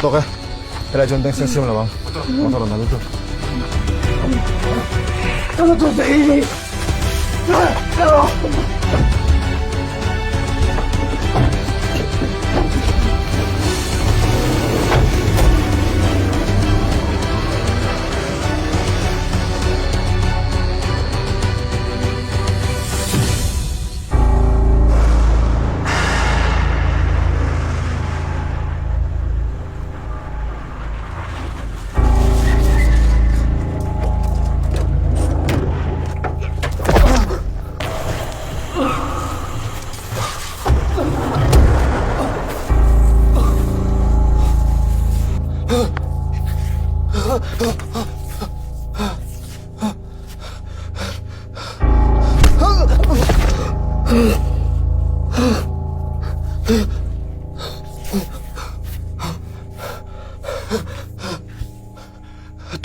Tawk e, helai chuan bank siam lo ang, motor a nal lutuk.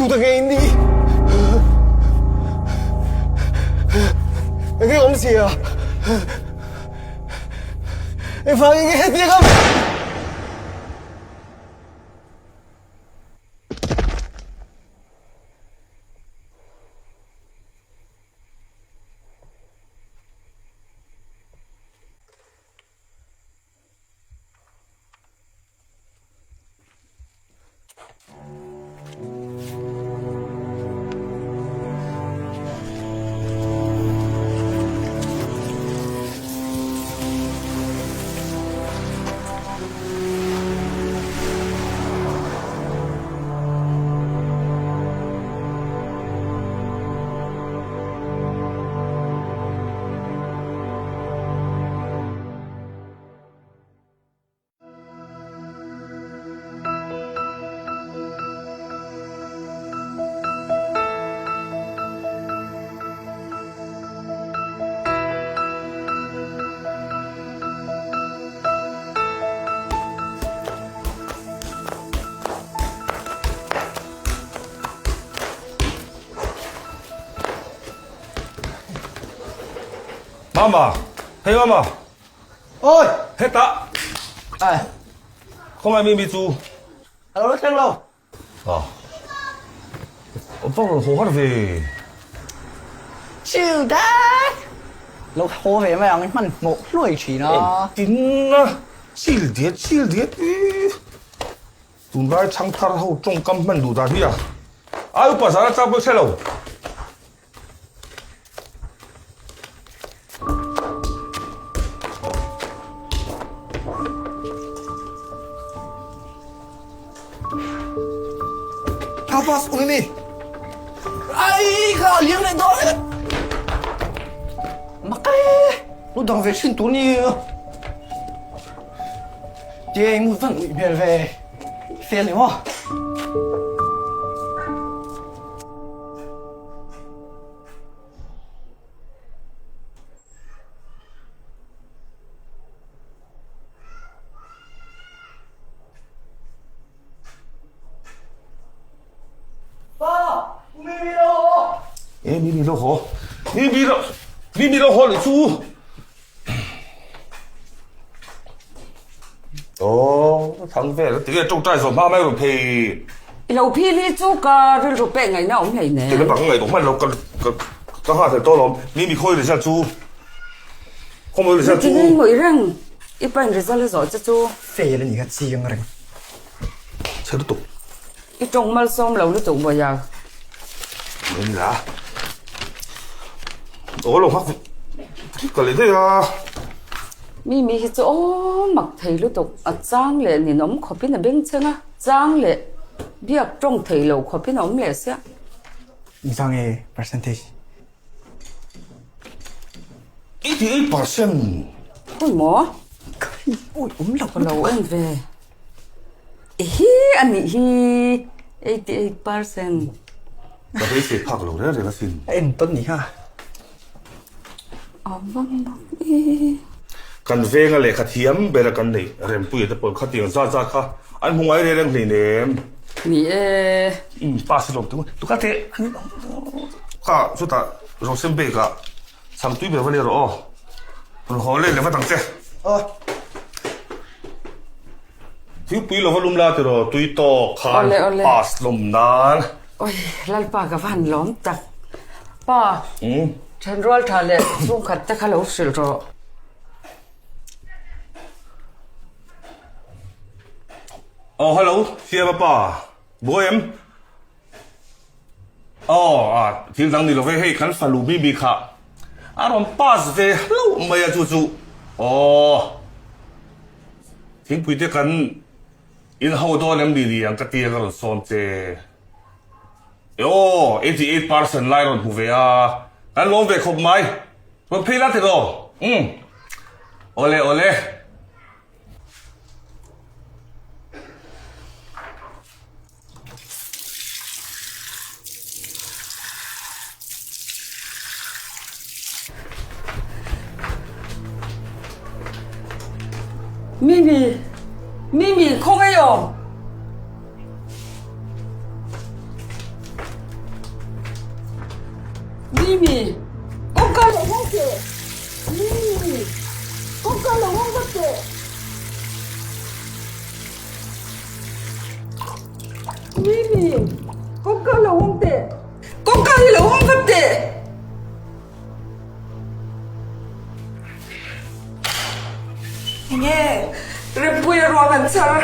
Tuta nge in nih? Enge awm sia? Engvangin nge hetiang a Mama, hei mama. Oi! Hetah. Ai. Khawngaih mi mi chu. A lo thleng lo. Ah. Va rawn haw har ve. Chiu dad! Lo haw ve mai ang i hman hmawh hluai thin a. Engtin a chil diat chil diat i. Tunlai chhangthar ho tawngkam hman duh dan hi a. Ai upa zan a chak bawk che lo. Tapas umi. Ai ka liang leh dawn. Mak e. Lu dang ve thin tur ni. Tia i mu van uih hmel ve. Fel ni maw? Pa, u Mimi lo haw. E Mimi lo haw. Mimi lo Mimi lo haw leh chu. Aw, thang vel a ti nge tawngtai zawh hma mai rawn phei. I lo phil hi chu ka rilru pek ngaihna awm hlei nen. Tina bang ngaih hman lo ka ka ka nghah hlel tawh lawm. Mi mi khawi result chu khaw mawi result chu. Nutling ngawih reng i pain result a zawh che chu. Fail a ni kha chiang reng. Chhe lutuk. I tawng malsawm lo lutuk Bawia. Ni la. Aw lo nghak ka leh daih a. Mi mi hi chu aw mak thei lutuk a chang leh ninawm khawpin a beng cheng a, chang leh biak tawng thei lo khawpin a awm leh sia. Engzah nge percentage? 88%. Khawi maw? Khawi awi awm lo Ka lo en ve. Hi a nih hi 88%. Ka beisei phak lo reng reng asin. A en tawn ni kha. A vang bawk e. Kan venga lehkha thiam bera kan neih Rempuia te pawh khatiang zat zat kha an hmu ngai reng reng hleinem. Ni e. Umm pass a lawm tu tu ka teh kha chutah Rosenberg ah chhang tui ber va leh rawh aw. Rawn haw let leh vat ang che. Thingpui lova lum la tiraw tui tawk khan pass lawm nan. Oi Lalpa ka va han lawm tak. Pa thenrual tha leh chhungkhat te kha lo hrilh rawh. Aw hello Siama pa buai em? Aw a thil dang ni lo ve hei kan fanu Mimi kha a rawn pass ve hlauh mai a chu chu aw thingpui te kan in ho dawn em ni ni ang ka tia ka rawn sawm che aw 88% lai rawn hmu ve a kan lawm ve khawp mai rawn phei la tiraw umm awle awle. Mimi, Mimi, khawngaih aw. Mimi, kawngka lo hawng teh. Mimi, kawngka lo hawng vat teh. Mimi, kawngka lo hawng teh. Kawngka hi lo hawng vat teh. Enge? Rempuia ruang an chhar.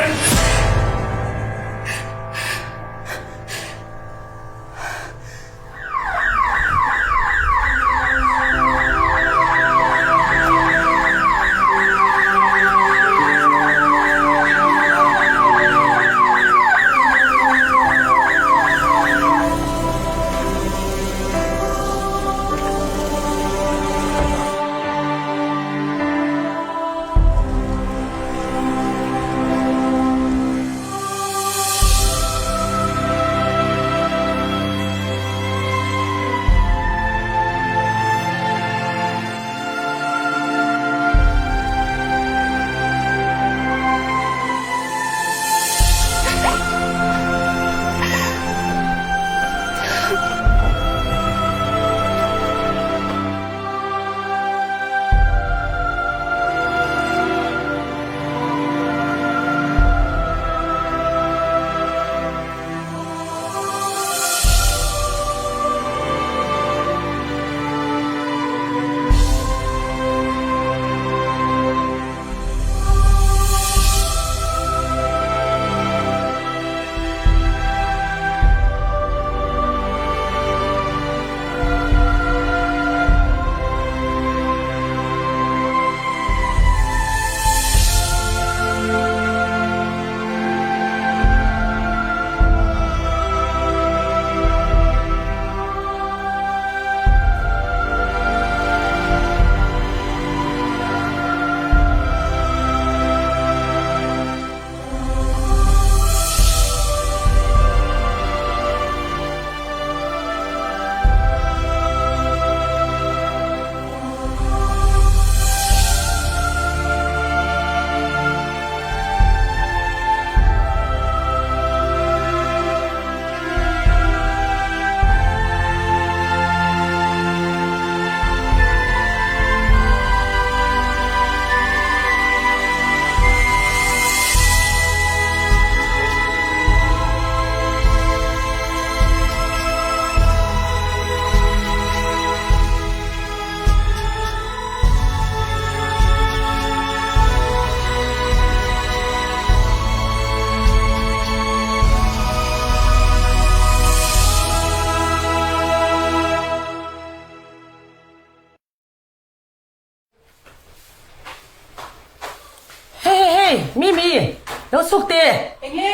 Hei hei hei, Mimi, lo chhuk teh. Enge?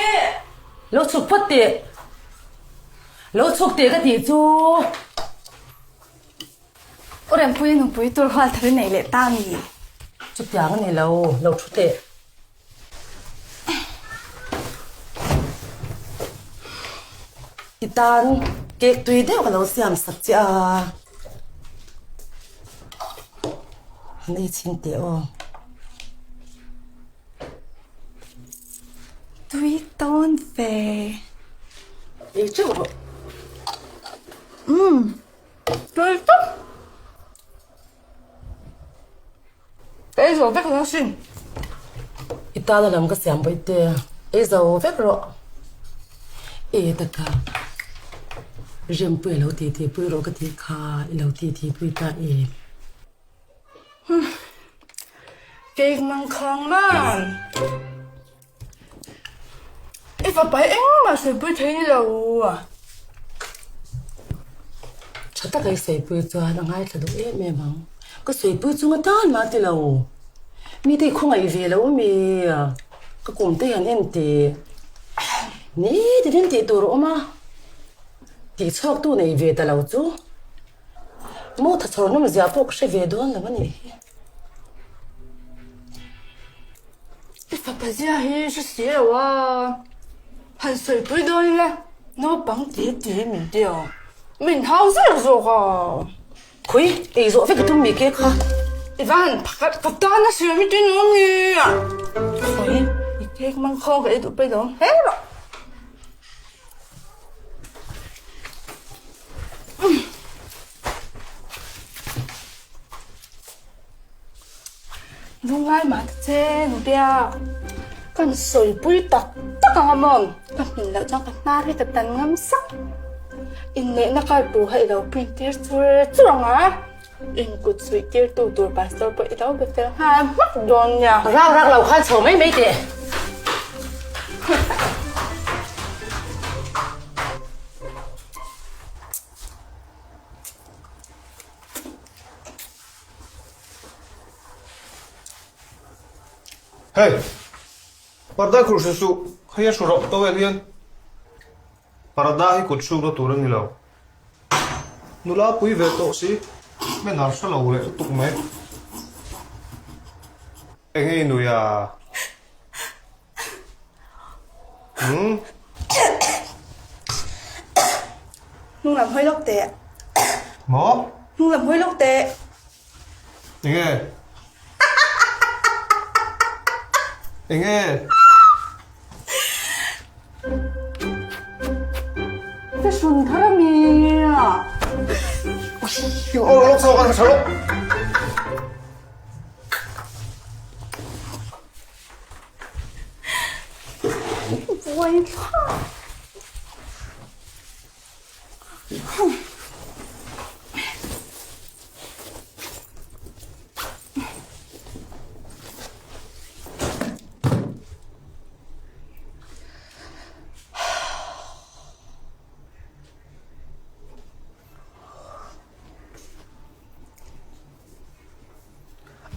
Lo chhuk phawt teh. Lo chhuk teh ka tih chu. U Rempuia nupui tur hual thar i nei leh ta mi? Chutiang a ni lo, lo thu teh. I tan cake tui deuh ka lo siam sak che a. Han ei chhin teh aw. Tui tawn ve. Ei teuh rawh. Umm. Tui tawp. Ka ei zo vek lo sin. I tana lam ka siam bawih te, ei zo vek rawh. E taka, Rempuia lo titi pui rawh ka tih kha i lo titi pui ta em? Cake mang khang man. I fapa hi engmah sawipui thei ni lo. Tha taka i sawipui chuan a ngaithla duh em em ang. Ka sawipui chung atan mah ti lo. Mite i khawngaih ve lo mi? Ka kum te hian en tih. Ni tin tih tur a awm a. Tihchhuaktu nei ve ta lo chu. Maw tha chhawr nawm zia pawh ka hre ve dawn lo a nih hi. I fapa zia hi hre si lo a, han sawipui dawn ila naupang ti ti min ti a, min hau zar zawk a. Khawi, ei zawh vek i tum mi ke kha. I va han phakhat ka tan a siam i tin awm ni a. Khawi, i cake mang khaw ka ei duh pei lo hle rawh. Lunglai mah ta che Nubia, kan sawipui tak tak ang a maw? Ka hmin loh chuan ka hnar hi ka tan ngam sak. Inneihna card tur kha i lo print tir chur chur ang a, inkut suih tir tu tur pastor pawh i lo be fel nghal hmak dawn nia. Rak rak lo khan chho mai mai teh. Hei! Parda khur hre suh, hei a hru rawh tawk hian parda hi kut hrukna tur a ni lo. Nula pui ve tawh si, hmenar hre lo leh lutuk mai. Eng nge i nui a? Umm. Hnung lam hawi lawk teh. Maw? Hnung lam hawi lawk teh. Enge? Enge? Ka hrun thar a mi a. Aw lawk chho ka tha lawk. Buai thlak.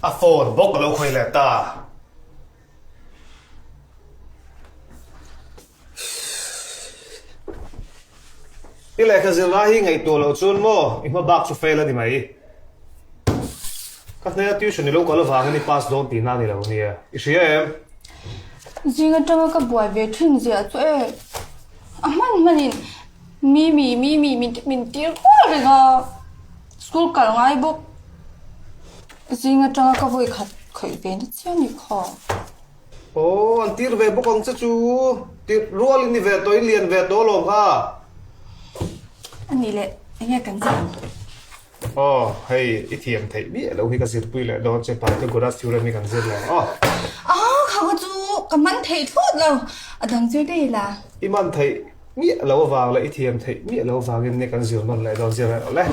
A phone bawk a lo khawih leh ta. I lehkha zirna hi ngaihtuah loh chuan maw i hma bak chu fail a ni mai. Ka hnena tuition i lo kal avangin i pass dawn tihna a ni lo nia. I hria em? Zing atanga ka buai ve thin ziah chu e. A hman hmanin Mimi Mimi min tir kual reng a. School kal ngai bawk. Zing atanga ka vawi khat khawih ve na chiah ni kha. Aw, an tir ve bawk ang che chu. Tir rual in ni ve tawh, in lian ve tawh alawm kha. A nih leh, eng nge kan zir ang? Aw, hei i thiam theih miah lo hi ka zirpui leh dawn che, Pythagoras theorem hi kan zir leh ang aw. Aw, kha kha chu ka man theih thlawt lo, a dang zir daih la. I man theih miah lo avang leh i thiam theih miah lo avangin nia kan zir nawn leh dawn zir reng le.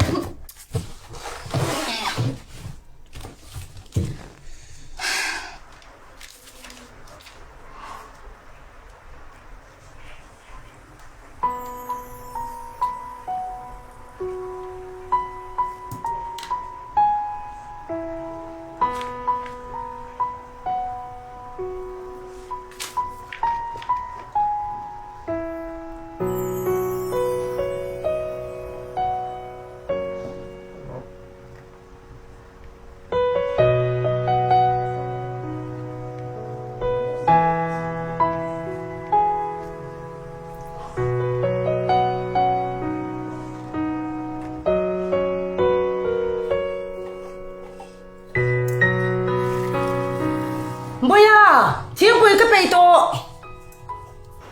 Bawiha, thingpui ka peih tawh.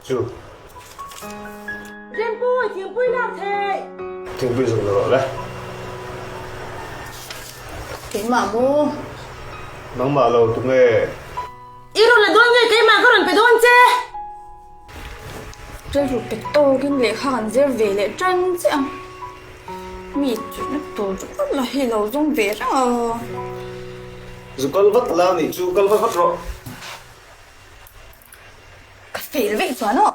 Chu. Rinpui, thingpui lak theih. Thingpui zawk la rawh le. Keimah maw? Nangmah lo tunge? I rawn la dawn nge keimah ka rawn pe dawn che? Rilru pe tawkin lehkha kan zir ve leh tan chiah ang. Mi chutna tur chu ka la hi lo zawng ve reng a. Zu kal vat la nih chu kal vat vat rawh. Ka fail vek chuan aw.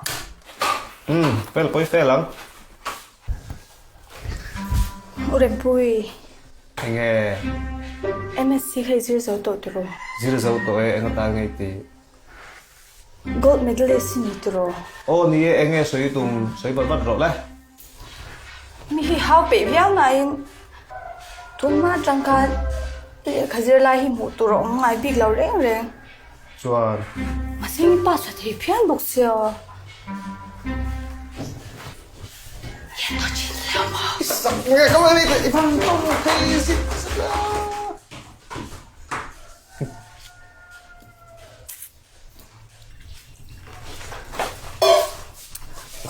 Umm fail pawi fail ang. U Rempui. Enge? MSc kha i zir zo tawh tiraw? Zir zo tawh e, eng atan nge i tih? Gold medalist i ni tiraw? Aw ni e, enge sawi tum sawi vat vat rawh le. Mi hi hau peih viau nain tunhma atang khan i lehkha zir lai hi hmuh tur a awm ngai bik lo reng reng. Chuan. Mahse mi pa chhuah thei phian bawk sia.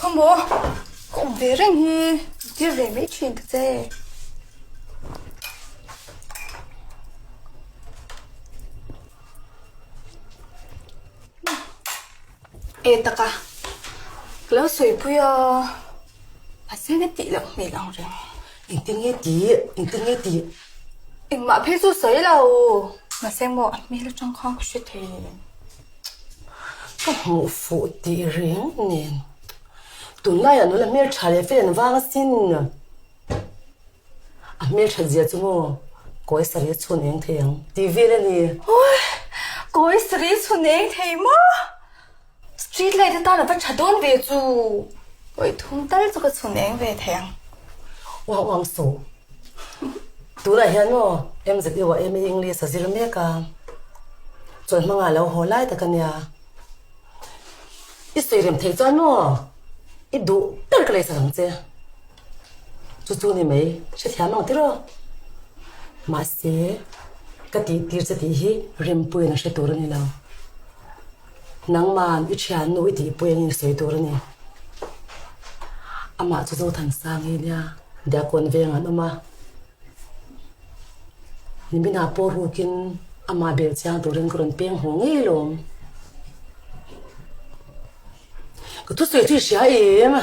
Khawmaw, ka awm ve reng hi tir ve mai thin ta che. E taka, ka lo sawipui a, mahse na tih loh hmel ang reng. Engtin nge tih? Engtin nge tih? Engmah phei chu sawi lo, mahse maw a hmel atang khan ka hre thei. Ka hmuh fuh tih reng nen tunlaiah nula hmeltha leh fel an vang asin. A hmelthat zia chu maw kawi sarih a chhun eng thei ang tih vel a ni. Awi! Kawi sarih a chhun eng thei maw? Street light atan a va tha dawn ve chu. Kawi thum tal chu ka chhun eng ve thei ang. Uang uang suh. Tunah hian maw MZU ah MA English a zir mek a, chuan hmangah lo haw lai tak a nia. I sawi rem theih chuan maw i duh ber ka lei sak ang che. Chu chu ni mai, hrethiam ang tiraw? Mahse, ka tih tir che tih hi Rempuiin a hre tur a ni lo. Nangman i thiannu i tihpui angin i sawi tur a ni. Amah chu Zothansang hi nia Diakkawn veng an awm a. Niminah pawh rukin amah bel chiang turin ka rawn peng haw ngei alawm. Ka thusawi chu i hria em?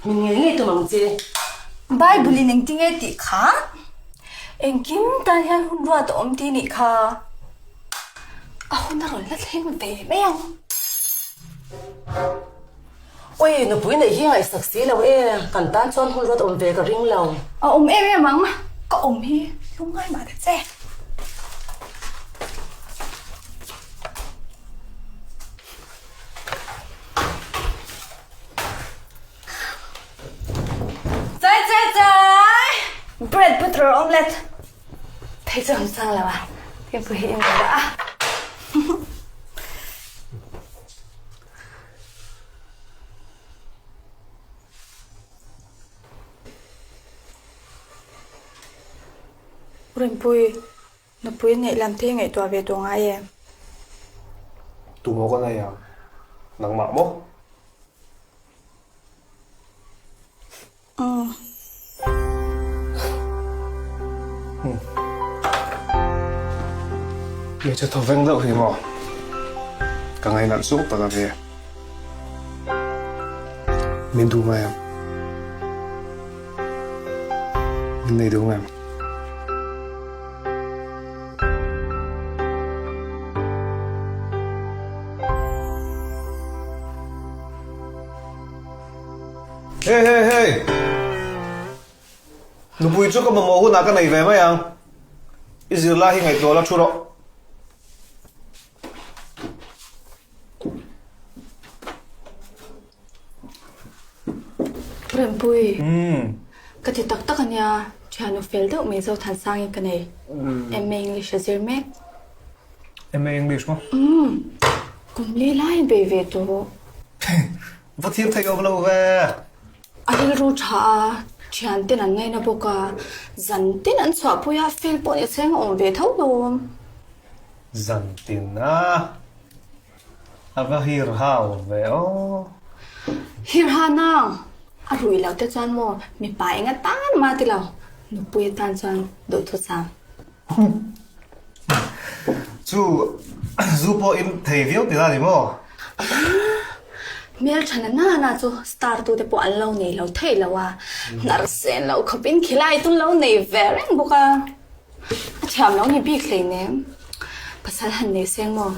Min ngei ngei tum ang che. Bible in engtin nge tih kha? Engkim tan hian hun ruat a awm tih nih kha. A hun a rawn la thleng ve mai ang. Ui, nupui neih hi ngaihsak si lo e, kan tan chuan hun ruat awm ve ka ring lo. A awm em em ang, ka awm hi lungngai mah ta che. Chai chai chai! Bread butter omelette. Thei chu an sang lo a, thingpui hi in lo a. Rinpui, nupui neih lam te hi ngaihtuah ve tawh ngai em? Tumaw ka nei ang, nangmah maw? Umm. Hmeichhe thaw veng deuh hi maw? Ka ngainat zawk tak a nia. Min duh ngai em? Min nei duh ngai em? Hey hey hey! Nupui chu ka mamawh hunah ka nei ve mai ang. I zirlai hi ngaihtuah la thu rawh. Rempui, ka ti tak tak ania, thiannu fel deuh mai Zothansang in ka nei. MA English a zir mek. MA English maw? Kum li lai bei ve tawh. Va thil thei awm lo ve. A rilru tha a, thian ten an ngaina bawk a, zan tin an chhuahpui a, fel pawh ni cheng a awm ve tho lawm. Zan tin a, a va hir hau ve aw. Hir ha nang, a rui lo te chuan maw mipa enga tan mah ti lo. Nupui atan chuan duhthusam. Chu zu pawh in thei viau ti la ni maw? Hmel tha na na na chu star tu te pawh an lo nei lo thei lo a, hnar sen loh khawp in khilai chu lo nei ve reng bawk a, a thiam lo ni bik hleinem, pasal han nei seng maw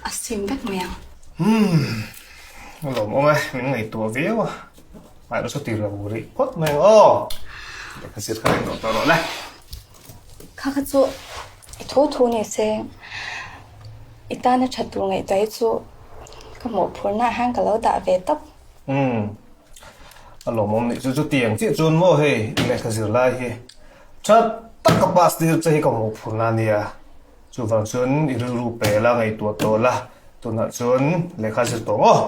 a sim vek mai ang. Umm, a lawmawm e, min ngaihtuah viau a. Ai nasa tir lo rih phawt mai ang aw. Lehkha zir kha eng tawh rawh le. Kha kha chu i thu thu ni se i tana tha tur ngaihtuah hi chu ka mawhphurhna ah hian ka lo dah ve tawp. Umm a lawmawm nih chu chutiang chiah chuan maw hei i lehkha zir lai hi tha tak ka pass tir che hi ka mawhphurhna a nia. Chuvang chuan i rilru pe la ngaihtuah tawh la tunah chuan lehkha zir tawh maw.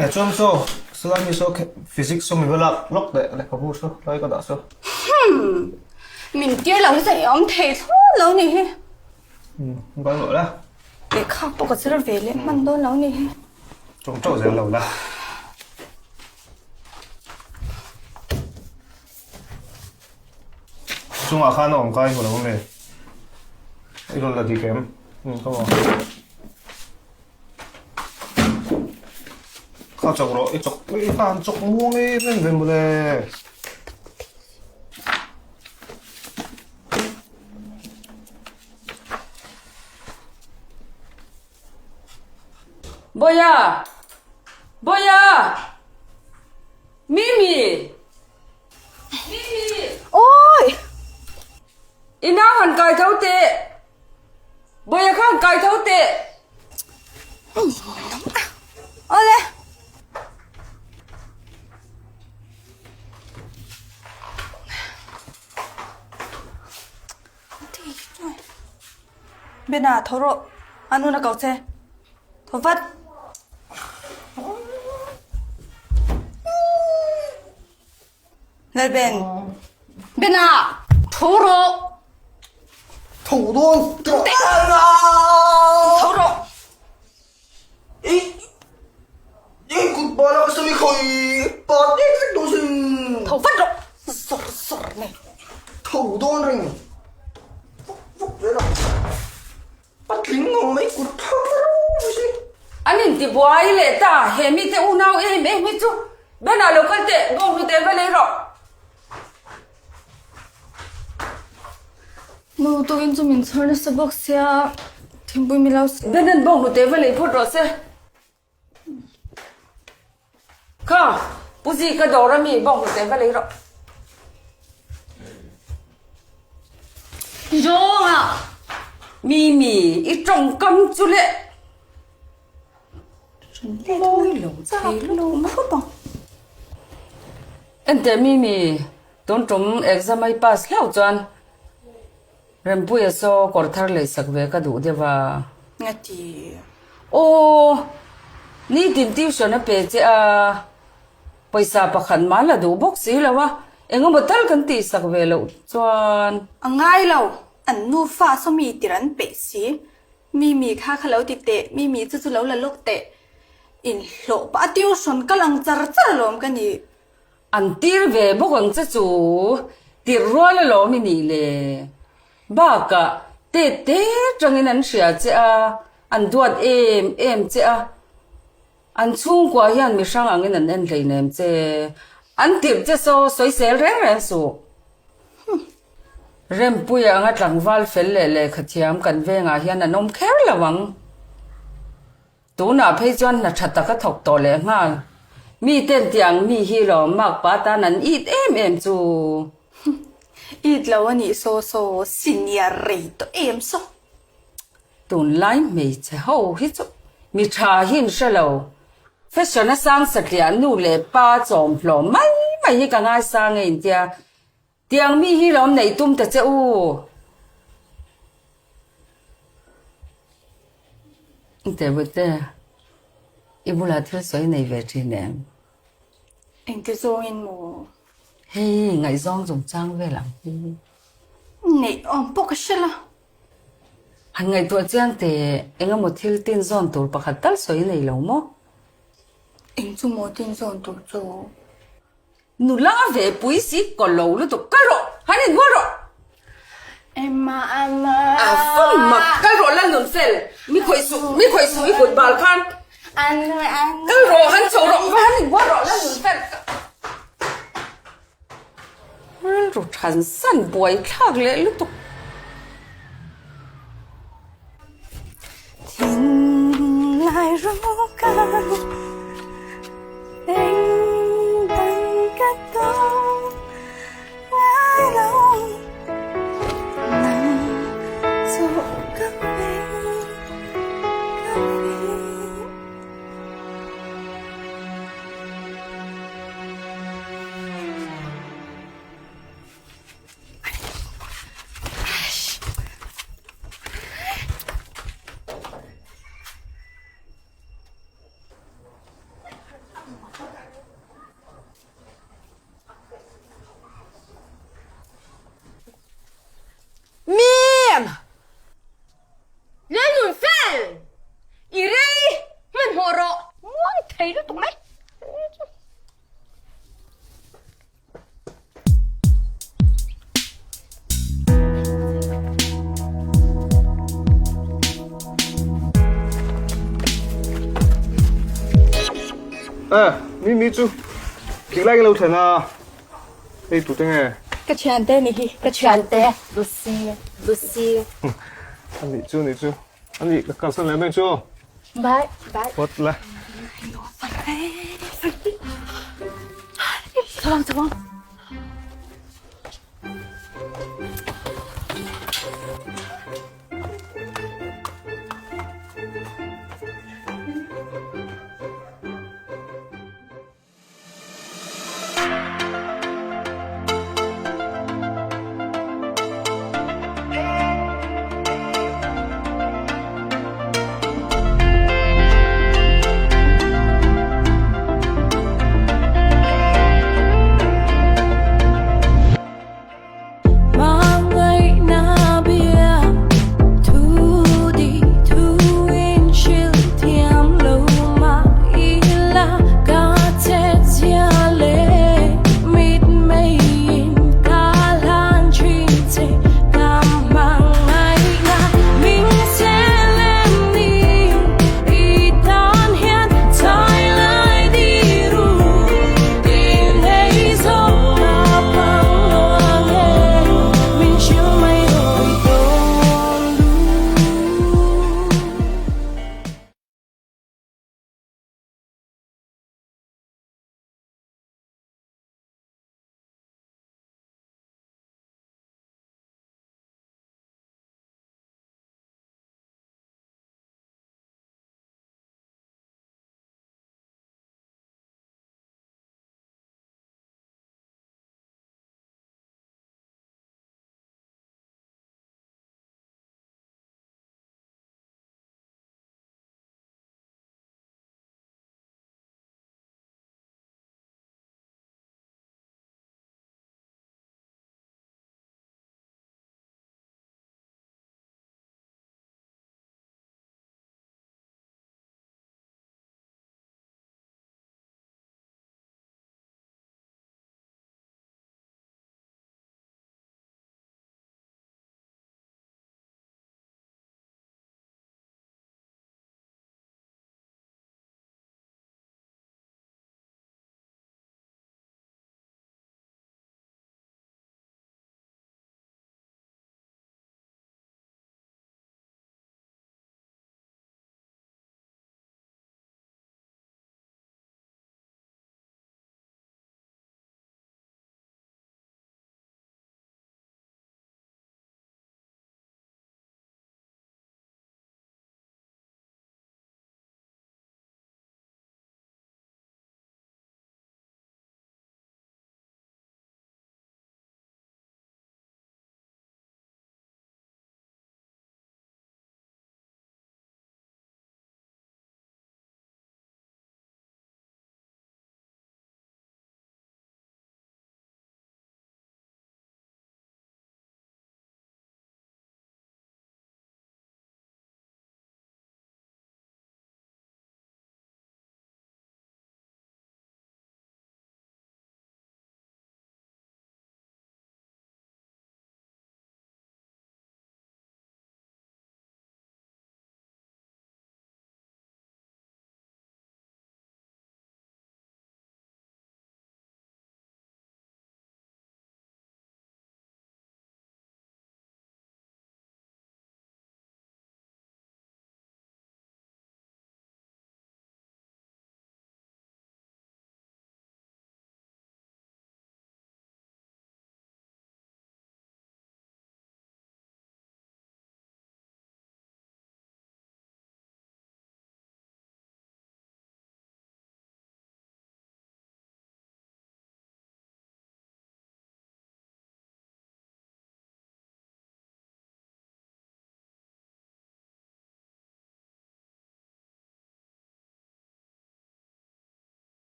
Eh chuan saw salai mi saw physics saw mi va lak lawk leh lehkhabu saw lai ka dah saw. Hmm min tir lo hi chuan i awm thei thlawt lo ni hi. Hmm kal rawh la. Lehkha pawh ka zir ve leh hman dawn lo ni hi. Tawng tawh zel lo la. Chungah khan a awm kai hmu lo a mi? I rawn la dik em? Umm ka maw. Kha chawk rawh, i chawk i khan chawk muang em em ve mawle. Bawia! Bawia! Mimi! Mimi! Awi! I nau han kai tho teh! Bawia kha han kai tho teh! Awle! Bena tho rawh, a nun a ko che. Tho vat. Lalben. Bena tho rawh. Tho dawn. Tho teh. Tho rawh. I i kut bana ka sawi khawi pat nek vek dawn sin. Tho vat rawh. Zawr zawr mai. Tho dawn reng. Vuk vuk zel a. Patling ang mai kut thlak ro mai si. An intibuai leh ta he mite unau em em hi chu Benah lo kal teh bawnghnute va lei rawh. Nu tukin chu min chhawr nasa bawk sia thingpui mi lo si. Benan bawnghnute va lei phawt rawh se. Kha Pu Zi ka dawr a mi bawnghnute va lei rawh. Zawnga! Mimi i tawngkam chu le. Mawi lo thei lutuk ang. Enteh Mimi, tun tum exam a i pass hlauh chuan Rempuia saw kawr thar lei sak ve ka duh deuh a. Ngati? Aw, nitin tuition a pe che a, pawisa pakhat mah la duh bawk si lo a, engemaw tal kan tih sak ve loh chuan. A ngai lo, an nufa saw mi tir an peih si. Mimi kha kha lo ti teh, Mimi chu chu lo la lawk teh. Inhlawh pah a tuition kal ang char char alawm ka ni. An tir ve bawk ang che chu tirh rual alawm i nih le. Bakah tet te tangin an hria che a, an duat em em che a. An chhungkua hian mi hrang angin an en hleinem che. An tirh che saw sawisel reng reng suh. Rempuia anga tlangval fel leh lehkha thiam kan vengah hian an awm kher lo ang. Tunah phei chuan hna tha tak a thawk tawh leh nghal. Mi ten tih ang mi hi lawm makpa tan an it em em chu. It lo a nih saw saw senior rei tawh em saw. Tunlai hmeichhe ho hi chu mi tha hi an hre lo. Fashion a sang satliah nu leh pa chawm hlawm mai mai hi ka ngaisang e intia. Tiang mi hi lawm neih tum ta che u. Tebute, i bulah thil sawi nei ve thin em? Engti zawngin maw? Hei, ngaihzawng chungchang vel ang hi. Neih awm pawh ka hre lo. Han ngaihtuah chiang teh, engemaw thil tin zawn tur pakhat tal sawi nei lo maw? Eng chu maw tin zawn tur chu? Nula ve pui si kaw lo lutuk kal rawh han inbual rawh. Emma Anna. A fam mak kal rawh Lalnunfel mi khawih suh mi khawih suh i kut bal khan. Anna Anna. Kal rawh han chho rawh va han inbual rawh Lalnunfel. Rilru thansan buai thlak leh lutuk. Thinlai ruka eng dang ka tawng ngai lo nang chu ka ve ka ve. Mim! Lalnunfel! I rei hmanhmawh rawh! Muang thei lutuk mai! Eh, mi mi chu ti lai lo thlen a ei tu te nge ka thian te ni hi ka thian te Lucy Lucy ani chu ni chu ani ka kalsan leh mai chu Bye bye Phawt la Chawang chawang.